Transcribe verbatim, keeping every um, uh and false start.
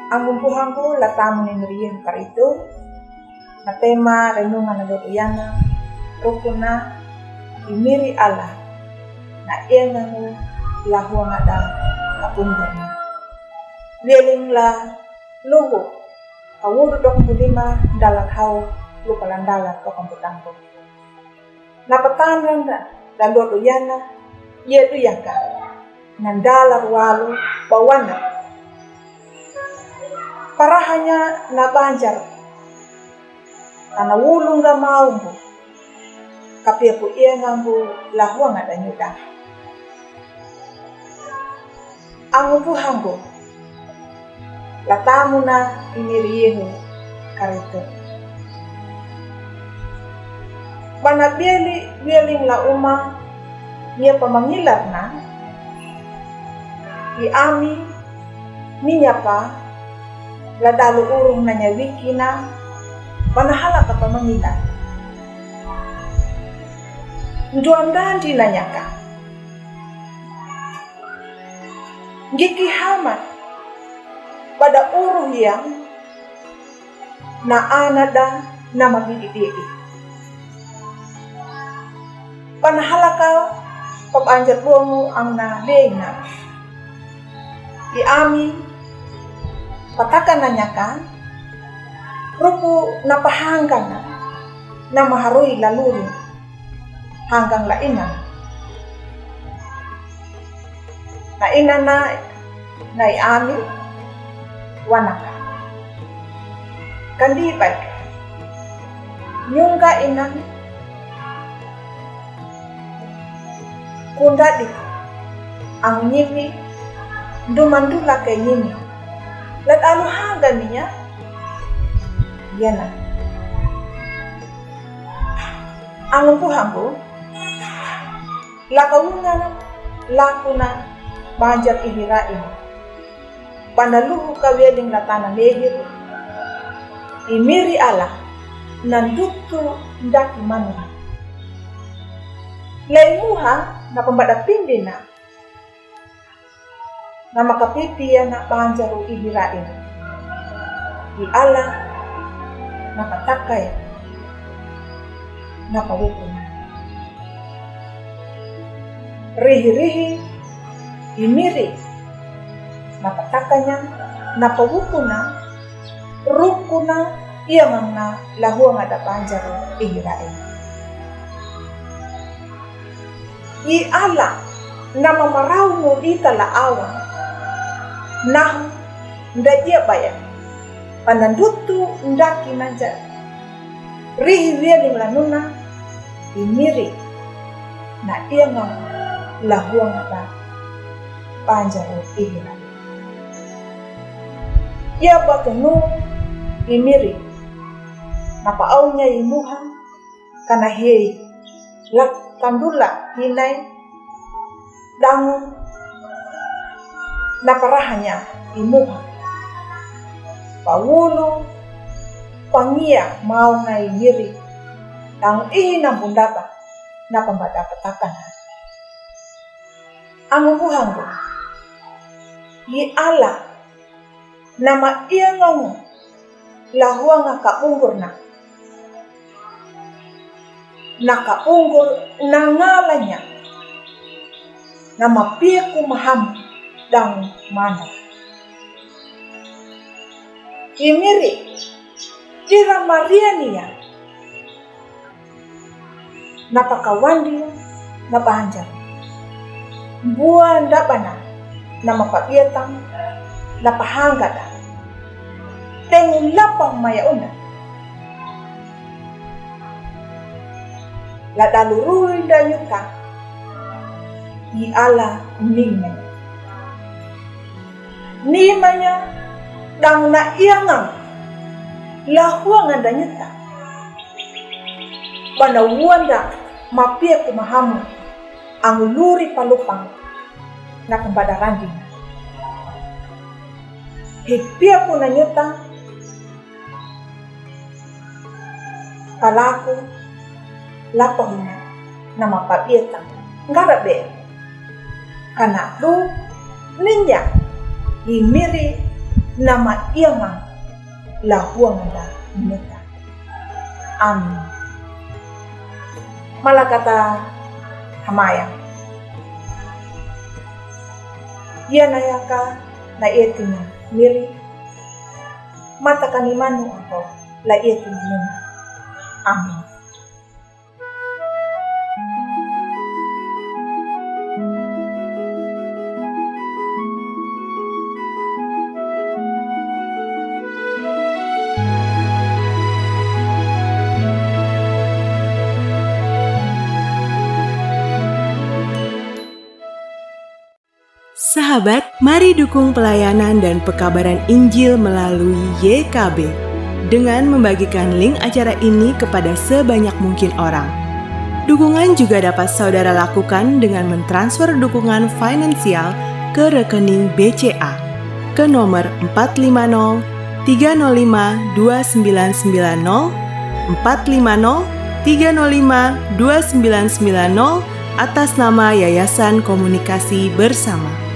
Angumpuhangku, la tamu ni miriyehu karitu, na tema renungan na lutu yana, rukuna, imiri Allah, na iyangangu, lahuanga da, kapundana. Wieling la Luhu, kawudu tokom bulima, dalar hau, luka landala tokom butambu. Na patanan da, da lutu yana, ye du yaka, na dalar walu, bawana. Parahanya na banjar, na wulung ga maunggu, kapia ku iyangangu lahuanga da nyuda. Angumpuhangku, la tamu na imiriyehu karitu. Bana bieli wieling la uma, nia pamangilar na, i ami, ni nyapa, la dalu urung na nyawiki na, bana halaka pamangilar. Nduan dandi na nyaka. Giki hamat, bada uruh yang, na anada na mabidi-bidi. Panahalaka, pabanjar bongu ang na leina. I ami, pataka na nyaka, rupu na pahangana, na maharui laluri. Hanggang la ina. Na ina na, na i ami, wanaka. Kandi baik. Nyungga ina, kundadi, ang nyimi, dumandula ke nyimi. Lat alu hangga niya, yana. Angumpuhangku, la kawungan, lakuna, banjar ihirain. Panaluhu kaweling latana lehir. Imiri Allah, nandutu ndaki manu. Lei muha, na pambada pindina. Na makapipia na banjaru ihirain. I Allah, na patakai, na pawukuna. Rihi-rihi, imiri, na patakanya, na pawukuna, rukuna, iyangang na lahuanga da banjaru ihirain. I Allah, na mamarau mudita la awa, nahu, nda ia baya, panandutu ndaki nanja, rihi wieling lanuna, imiri, na iyangang lahuanga da banjaru ihirain. Ia batunu, imiri, na paaunya imuha, kana hei, lak kandula hinai, dangu, na parahanya imuha. Pawulu, pangia mau ngai miri, dangu ihi na bundaba, na pambada patakana. Angumpuhangku, i Allah, na maiyangangu, lahuanga kaunggurna. Na kaunggur na ngalanya. Na mapiaku maham dang mana. Imiri, ira mariania. Na pakawandi, na banjar. Bua ndabana, na mapabiatang, na pahangada. Tengu lapang maya una. La dalurui nda nyuta. I Allah nimanya. Nimanya dang na iangang. Lahuanga nda nyuta. Bana wanda mapiaku mahamu, ang luri palupang, na kambada randing. Hipiaku na nyuta, palaku, lapang na, na mapabiatang, ngarabe. Kana tu ninja i miri nama iama lahuang da muta. Amin. Malakata hamaya. Ia nayaka na etina miri. Mata kani manu ako la etina muna. Amin. Sahabat, mari dukung pelayanan dan pekabaran Injil melalui Y K B dengan membagikan link acara ini kepada sebanyak mungkin orang. Dukungan juga dapat saudara lakukan dengan mentransfer dukungan finansial ke rekening B C A ke nomor empat lima nol tiga nol lima dua sembilan sembilan nol, empat lima nol tiga nol lima dua sembilan sembilan nol, atas nama Yayasan Komunikasi Bersama.